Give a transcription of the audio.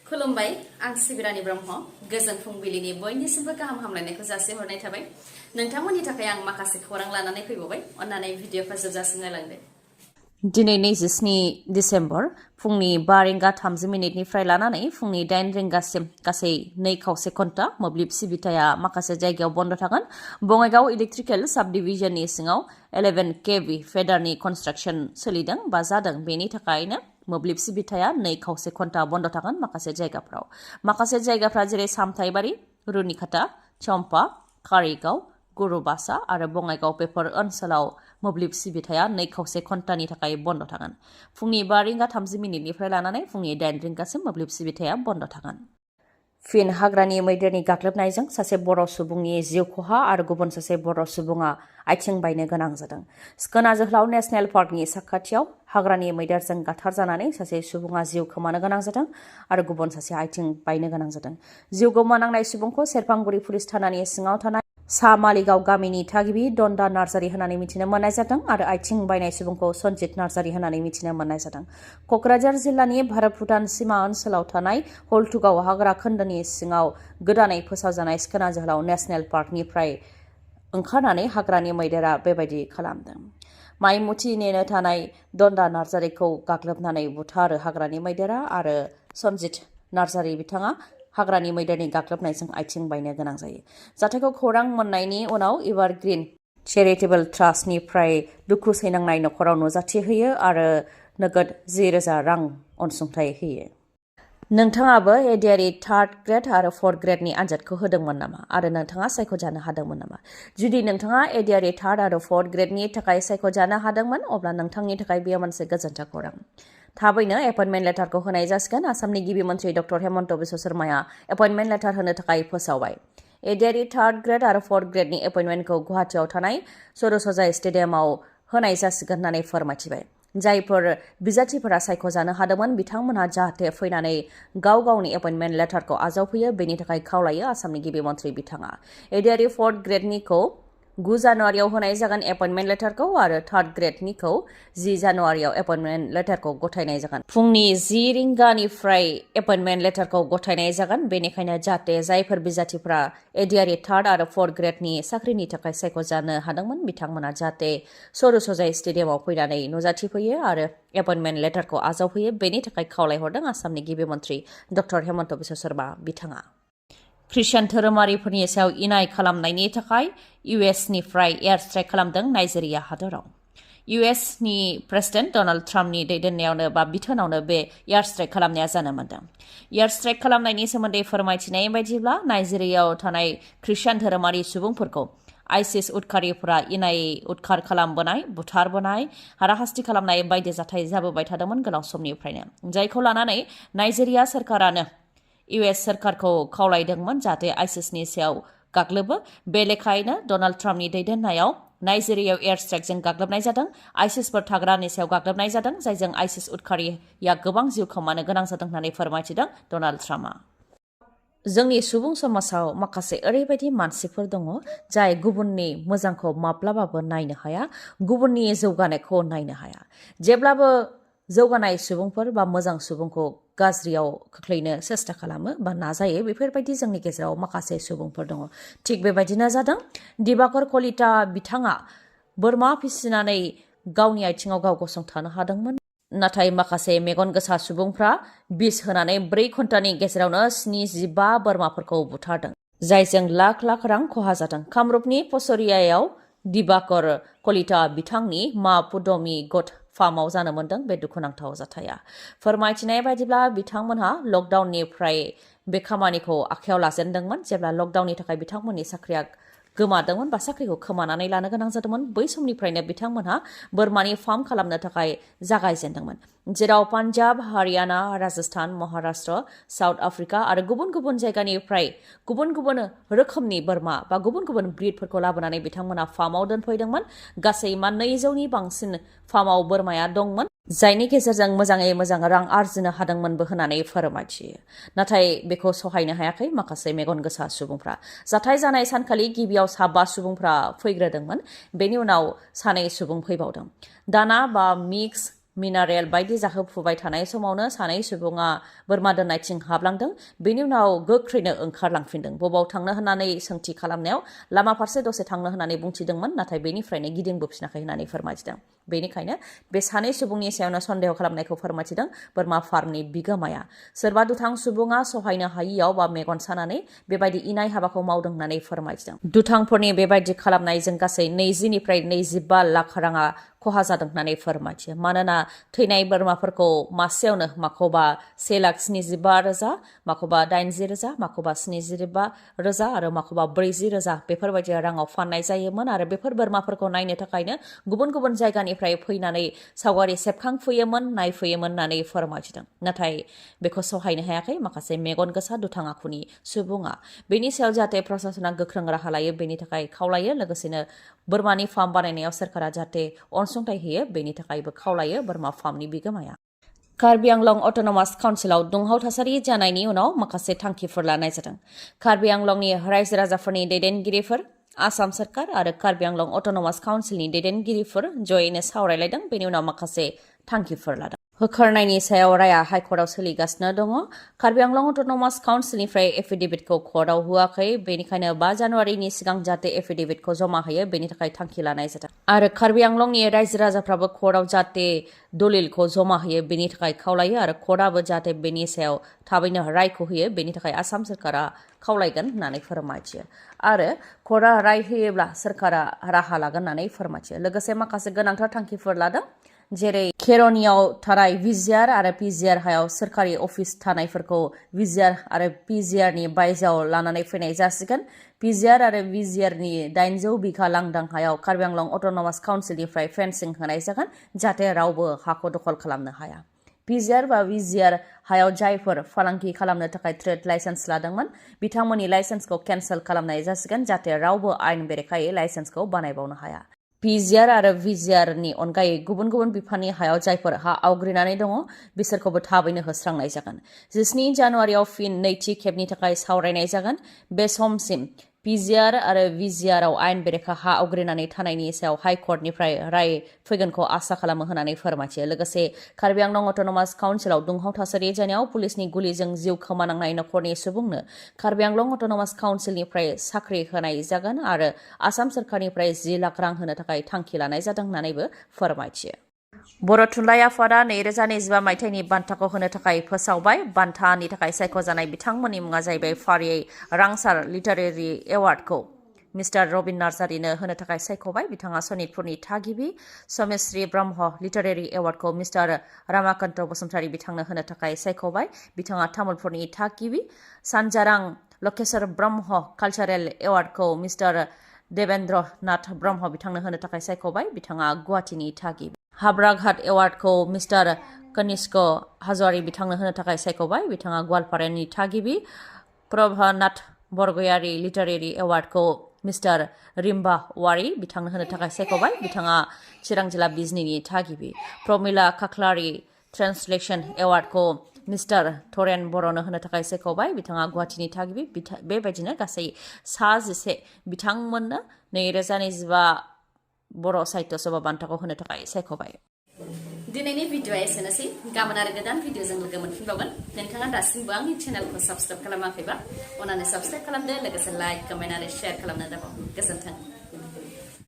खुलुमबाय आं सिबिरानि ब्रह्म गोजोन फुंबिलिनि बयनिसिमबो गाहाम हामलायनायखौ जासिहरनाय थाबाय नोंथांमोननि थाखाय आं माखासे खौरां लानानै फैबावबाय अन्नानै भिडिअखौ जोबजासिम नायलांदो दिनै 27 डिसेम्बर फुंनि 5:30 निफ्राय लानानै फुंनि 8 रिंगासिम गासै 2 घन्टा मोब्लिब सिबिथाया माखासे जायगायाव बन्द थागोन बङाइगाव इलेक्ट्रिकेल साब डिभिजननि सिङाव 11 केभि फेडारनि कनस्ट्राक्शन सोलिदों बा जादों बेनि थाखायनो मोब्लिब सिबिथाया 2 घन्टा बन्द थागोन माखासे जायगाफ्रा जेरै सामथाइबारि रुनिखाता चम्पा कारिगाव गुरुबासा आरो बङाइगाव बेफोर ओनसोलाव मोब्लिब सिबिथाया 2 घन्टानि थाखाय बन्द थागोन फुंनि 5:30 निफ्राय लानानै फुंनि 8 रिंगासिम मोब्लिब सिबिथाया बन्द थागोन फिन हाग्रानि मैदेरनि गाग्लोबनायजों सासे बर' सुबुंनि जिउ खहा आरो गुबुन सासे बर' सुबुङा आथिं बायनो गोनां जादों सिखोना जोहोलाव नेशनेल पार्कनि साखाथियाव हाग्रानि मैदेरजों गाथारजानानै सासे सुबुङा जिउ खोमानो गोनां जादों आरो गुबुन सासे आथिं बायनो गोनां जादों जिउ गोमानांनाय सुबुंखौ सेरफांगुरि पुलिस थानानि सिङाव थानाय सा मालिगाव गामिनि थागिबि दन्दा नार्जारि होननानै मिथिनो मोननाय जादों आरो आथिं बायनाय सुबुंखौ सन्जित नार्जारि होननानै मिथिनो मोननाय जादों कक्राझार जिल्लानि भारत भुटान सीमा ओनसोलाव थानाय हलथुगाव हाग्रा खोन्दोनि सिङाव गोदानै फोसावजानाय सिखोना जोहोलाव नेशनेल पार्कनिफ्राय ओंखारनानै हाग्रानि मैदेरा बेबायदि खालामदों माइमुथि नेनो थानाय दन्दा नार्जारिखौ गाग्लोबनानै बुथारो हाग्रानि मैदेरा आरो सन्जित नार्जारि बिथाङा हाग्रानि मैदेरनि गाग्लोबनायजों आथिं बायनो गोनां जायो जाथायखौ खौरां मोननायनि उनाव एभारग्रीन चेरिटेबल ट्रास्टनिफ्राय दुखु सैनांनाय नखराव नुजाथि होयो आरो नोगोद 10,000 रां अनसुंथाइ होयो नोंथाङाबो एडिआरइ 3rd ग्रेड आरो 4th ग्रेडनि आनजादखौ होदोंमोन नामा आरो नोंथाङा सायख'जानो हादोंमोन नामा जुदि नोंथाङा एडिआरइ 3rd आरो 4th ग्रेडनि थाखाय सायख'जानो हादोंमोन अब्ला नोंथांनि थाखाय बेयो मोनसे गोजोनथाव खौरां थाबैनो एपइन्टमेन्ट लेटारखौ होनाय जासिगोन आसामनि गिबि मन्थ्रि डक्टर हेमन्त बिश्व शर्माया एपइन्टमेन्ट लेटार होनो थाखाय फोसावबाय एडिआरइ 3rd ग्रेड आरो 4th ग्रेडनि एपइन्टमेन्टखौ गुवाहाटीआव थानाय सरुसजाय स्टेडियामाव होनाय जासिगोन होननानै फोरमायथिबाय जायफोर बिजाथिफोरा सायख'जानो हादोंमोन बिथांमोनहा जाहाथे फैनानै गाव गावनि एपइन्टमेन्ट लेटारखौ आजावफैयो बेनि थाखाय खावलायो आसामनि गिबि मन्थ्रि बिथाङा एडिआरइ 4th ग्रेडनिखौ 9 जानुवारियाव होनाय जागोन एपइन्टमेन्ट लेटारखौ आरो 3rd ग्रेडनिखौ 10 जानुवारियाव एपइन्टमेन्ट लेटारखौ गथायनाय जागोन फुंनि 10 रिंगानिफ्राय एपइन्टमेन्ट लेटारखौ गथायनाय जागोन बेनिखायनो जाहाथे जायफोर बिजाथिफोरा एडिआरइ 3rd आरो 4th ग्रेडनि साख्रिनि थाखाय सायख'जानो हादोंमोन बिथांमोना जाहाथे सरुसजाय स्टेडियामाव फैनानै नुजाथिफैयो आरो एपइन्टमेन्ट लेटारखौ आजावफैयो बेनि थाखाय खावलायहरदों आसामनि गिबि मन्थ्रि डक्टर हेमन्त बिश्व शर्मा बिथाङा ख्रिस्टियान धोरोमारिफोरनि सायाव इनाय खालामनायनि थाखाय इउएसनिफ्राय एयार स्ट्राइक खालामदों नाइजेरिया हादराव इउएसनि प्रेसिडेन्ट डनाल्ड ट्राम्पनि दैदेननायावनो बा बिथोनावनो बे एयार स्ट्राइक खालामनाया जानो मोन्दों एयार स्ट्राइक खालामनायनि सोमोन्दै फोरमायथिनाय बायदिब्ला नाइजेरियायाव थानाय ख्रिस्टियान धोरोमारि सुबुंफोरखौ आइसिस उदखारिफोरा इनाय उदखार खालामबोनाय बुथारबोनाय हाराहास्ति खालामनाय बायदि जाथाय जाबोबाय थादोंमोन गोलाव समनिफ्रायनो जायखौ लानानै नाइजेरिया सरकारानो इउएस सरकारखौ खावलायदोंमोन जाहाथे आइसिसनि सायाव गाग्लोबो बे लेखायैनो डनाल्ड ट्राम्पनि दैदेननायाव नाइजेरियायाव एयार स्ट्राइकजों गाग्लोबनाय जादों आइसिसफोर थाग्रानि सायाव गाग्लोबनाय जादों जायजों आइसिस उदखारिया गोबां जिउ खोमानो गोनां जादों होननानै फोरमायथिदों डनाल्ड ट्राम्पआ जोंनि सुबुं समाजाव माखासे ओरैबायदि मानसिफोर दङ जाय गुबुननि मोजांखौ माब्लाबाबो नायनो हाया गुबुननि जौगानायखौ नायनो हाया जेब्लाबो जौगानाय सुबुंफोर बा मोजां सुबुंखौ गाज्रियाव खोख्लैनो सेस्था खालामो बा नाजायो बेफोरबायदि जोंनि गेजेराव माखासे सुबुंफोर दङ थिग बेबायदिनो जादों दिबाकर कलिता बिथाङा बोरमा फिसिनानै गावनि आथिङाव गाव गसंथानो हादोंमोन नाथाय माखासे मेगन गोसा सुबुंफ्रा बिस होनानै 4 घन्टानि गेजेरावनो 75 बोरमाफोरखौ बुथारदों जायजों लाख लाख रां खहा जादों कामरुपनि पसरियायाव दिबाकर कलिता बिथांनि मा पुदमी गट फार्माव जानो मोन्दों बे दुखुनांथाव जाथाया फोरमायथिनाय बायदिब्ला बिथांमोनहा लकडाउननिफ्राय बे खामानिखौ आखायाव लाजेनदोंमोन जेब्ला लकडाउननि थाखाय बिथांमोननि साख्रिया गोमादोंमोन बा साख्रिखौ खोमानानै लानो गोनां जादोंमोन बै समनिफ्रायनो बिथांमोनहा बोरमानि फार्म खालामनो थाखाय जागायजेनदोंमोन जेराव पान्जाब हारियाना राजस्थान महाराष्ट्र साउथ आफ्रिका आरो गुबुन गुबुन जायगानिफ्राय गुबुन गुबुन रोखोमनि बोरमा बा गुबुन गुबुन ब्रिडफोरखौ लाबोनानै बिथांमोनहा फार्माव दोनफैदोंमोन गासै 200नि बांसिन फार्माव बोरमाया दंमोन जायनि गेजेरजों मोजाङै मोजां रां आरजिनो हादोंमोनबो होननानै फोरमायथियो नाथाय बेखौ सहायनो हायाखै माखासे मेगन गोसा सुबुंफ्रा जाथाय जानाय सानखालि गिबियाव 5 सुबुंफ्रा फैग्रोदोंमोन बेनि उनाव 2 सुबुं फैबावदों दाना बा मिक्स मिनारेल बायदि जाहोफुबाय थानाय समावनो सानै सुबुङा बोरमा दोननायथिं हाबलांदों। बेनि उनाव गोख्रैनो ओंखारलांफिनदों। बबाव थांनो होननानै सोंथि खालामनायाव लामा फारसे दसे थांनो होननानै बुंथिदोंमोन, नाथाय बेनिफ्रायनो गिदिंबोफिनाखै होननानै फोरमायथिदों। बेनिखायनो बे सानै सुबुंनि सायावनो सन्देह खालामनायखौ फोरमायथिदों बोरमा फार्मनि बिगोमाया। सोरबा दुथां सुबुङा सहायनो हायियाव बा मेगन सानानै बेबायदि इनाय हाबाखौ मावदों होननानै फोरमायथिदों। दुथांफोरनि बेबायदि खालामनायजों गासै 20निफ्राय 25 लाख राङा खहा जादों होननानै फोरमायथियो। मानोना थैनाय बोरमाफोरखौ मासेयावनो माखौबा 1,75,000, माखौबा 80,000, माखौबा 75,000 आरो माखौबा 40,000 बेफोरबायदि राङाव फाननाय जायोमोन। आरो बेफोर बोरमाफोरखौ नायनो थाखायनो गुबुन गुबुन जायगानिफ्राय फैनानै सावगारि सेबखांफैयोमोन, नायफैयोमोन होननानै फोरमायथिदों। नाथाय बेखौ सहायनो हायाखै माखासे मेगन गोसा दुथां आखुनि सुबुङा। बेनि सायाव जाहाथे प्रशासना गोख्रों राहा लायो बेनि थाखाय खावलायो। लोगोसेनो बोरमानि फार्म बानायनायाव सोरखारा जाहाथे अनसुंथाइ होयो बेनि थाखायबो खावलायो बोरमा फार्मनि बिगोमाया। कार्बि आंलं अट'नमास काउन्सिलाव दुंहाव थासारि जानायनि उनाव माखासे थांखिफोर लानाय जादों। कार्बि आंलंनि रायजो राजाफोरनि दैदेनगिरिफोर, आसाम सरकार आरो कार्बि आंलं अट'नमास काउन्सिलनि दैदेनगिरिफोर जयैनो सावरायलायदों। बेनि उनाव माखासे थांखिफोर लादों। होखारनायनि सायाव राया हाइकर्टआव सोलिगासिनो दङ। कार्बि आंलं अट'नमास काउन्सिलनिफ्राय एफिडेभिटखौ कर्टआव होआखै। बेनिखायनो 5 जानुवारिनि सिगां जाहाथे एफिडेभिटखौ जमा होयो बेनि थाखाय थांखि लानाय जादों। आरो कार्बि आंलंनि रायजो राजाफ्राबो कर्टआव जाहाथे दलिलखौ जमा होयो बेनि थाखाय खावलायो। आरो कर्टआबो जाहाथे बेनि सायाव थाबैनो रायखौ होयो बेनि थाखाय आसाम सरकारा खावलायगोन होननानै फोरमायथियो। आरो कर्टआ राय होयोब्ला सरकारा राहा लागोन होननानै फोरमायथियो। लोगोसे माखासे गोनांथार थांखिफोर लादों। जेरै केरनियाव थानाय भिजिआर आरो पिजिआर हायाव सोरखारि अफिस थानायफोरखौ भिजिआर आरो पिजिआरनि बायजोआव लानानै फैनाय जासिगोन। पिजिआर आरो भिजिआरनि 800 बिघा लांदां हायाव कार्बि आंलं अट'नमास काउन्सिलनिफ्राय फेन्सिं होनाय जागोन जाहाथे रावबो हाखौ दखल खालामनो हाया। पिजिआर बा भिजिआर हायाव जायफोर फालांगि खालामनो थाखाय ट्रेड लाइसेन्स लादोंमोन बिथांमोननि लाइसेन्सखौ केन्सेल खालामनाय जासिगोन जाहाथे रावबो आयेन बेरेखायै लाइसेन्सखौ बानायबावनो हाया। पिजिआर आरो भिजिआरनि अनगायै गुबुन गुबुन बिफाननि हायाव जायफोर हा आवग्रिनानै दङ बिसोरखौबो थाबैनो होस्रांनाय जागोन। 17 जानुवारियाव फिन नैथि खेबनि थाखाय सावरायनाय जागोन। बे समसिम पिजिआर आरो भिजिआरआव आयेन बेरेखा हा आवग्रिनानै थानायनि सायाव हाइकर्टनिफ्राय राय फैगोनखौ आसा खालामो होननानै फोरमायथियो। लोगोसे कार्बि आंलं अट'नमास काउन्सिलाव दुंहाव थासारि जानायाव पुलिसनि गुलिजों जिउ खोमानांनाय नखरनि सुबुंनो कार्बि आंलं अट'नमास काउन्सिलनिफ्राय साख्रि होनाय जागोन आरो आसाम सरकारनिफ्राय 10 लाख रां होनो थाखाय थांखि लानाय जादों होननानैबो फोरमायथियो। बर' थुनलाइ आफादा 2025 मायथाइनि बान्थाखौ होनो थाखाय फोसावबाय। बान्थानि थाखाय सायख'जानाय बिथांमोननि मुङा जाहैबाय फारियै रांसार लिटारेरि एवार्डखौ मिस्टार रबिन नार्जारिनो होनो थाखाय सायख'बाय। बिथाङा सनितपुरनि थागिबि। समेश्री ब्रह्म लिटारेरि एवार्डखौ मिस्टार रामाकान्त बसुमतारी बिथांनो होनो थाखाय सायख'बाय। बिथाङा तामुलपुरनि थागिबि। सानजारां लकेश्वर ब्रह्म कालचारेल एवार्डखौ मिस्टार देवेन्द्र नाथ ब्रह्म बिथांनो होनो थाखाय सायख'बाय। बिथाङा गुवाहाटीनि थागिबि। हाब्राघाट एवार्डखौ मिस्टार कनिष्क हाज'वारी बिथांनो होनो थाखाय सायख'बाय। बिथाङा गवालपारानि थागिबि। प्रभानाथ बरगयारी लिटारेरि एवार्डखौ मिस्टार रिम्बा वारी बिथांनो होनो थाखाय सायख'बाय। बिथाङा चिरां जिल्ला बिजनीनि थागिबि। प्रमिला खाख्लारी ट्रेन्सलेशन एवार्डखौ मिस्टार थरेन बर'नो होनो थाखाय सायख'बाय। बिथाङा गुवाहाटीनि थागिबि। बेबायदिनो गासै 11 बिथांमोननो 2025 बर' साहित्य सभा बान्थाखौ होनो थाखाय सायख'बाय। दिनैनि भिडिअ'आ एसेनोसै। गाबोन आरो गोदान भिडिअ'जों लोगो मोनफिनबावगोन। नोंथाङा दासिमबो आंनि चेनेलखौ साबस्क्राइब खालामाखैबा अन्नानै साबस्क्राइब खालामदो। लोगोसे लाइक, कमेन्ट आरो शेयार खालामनो दाबाव। गोजोन्थों।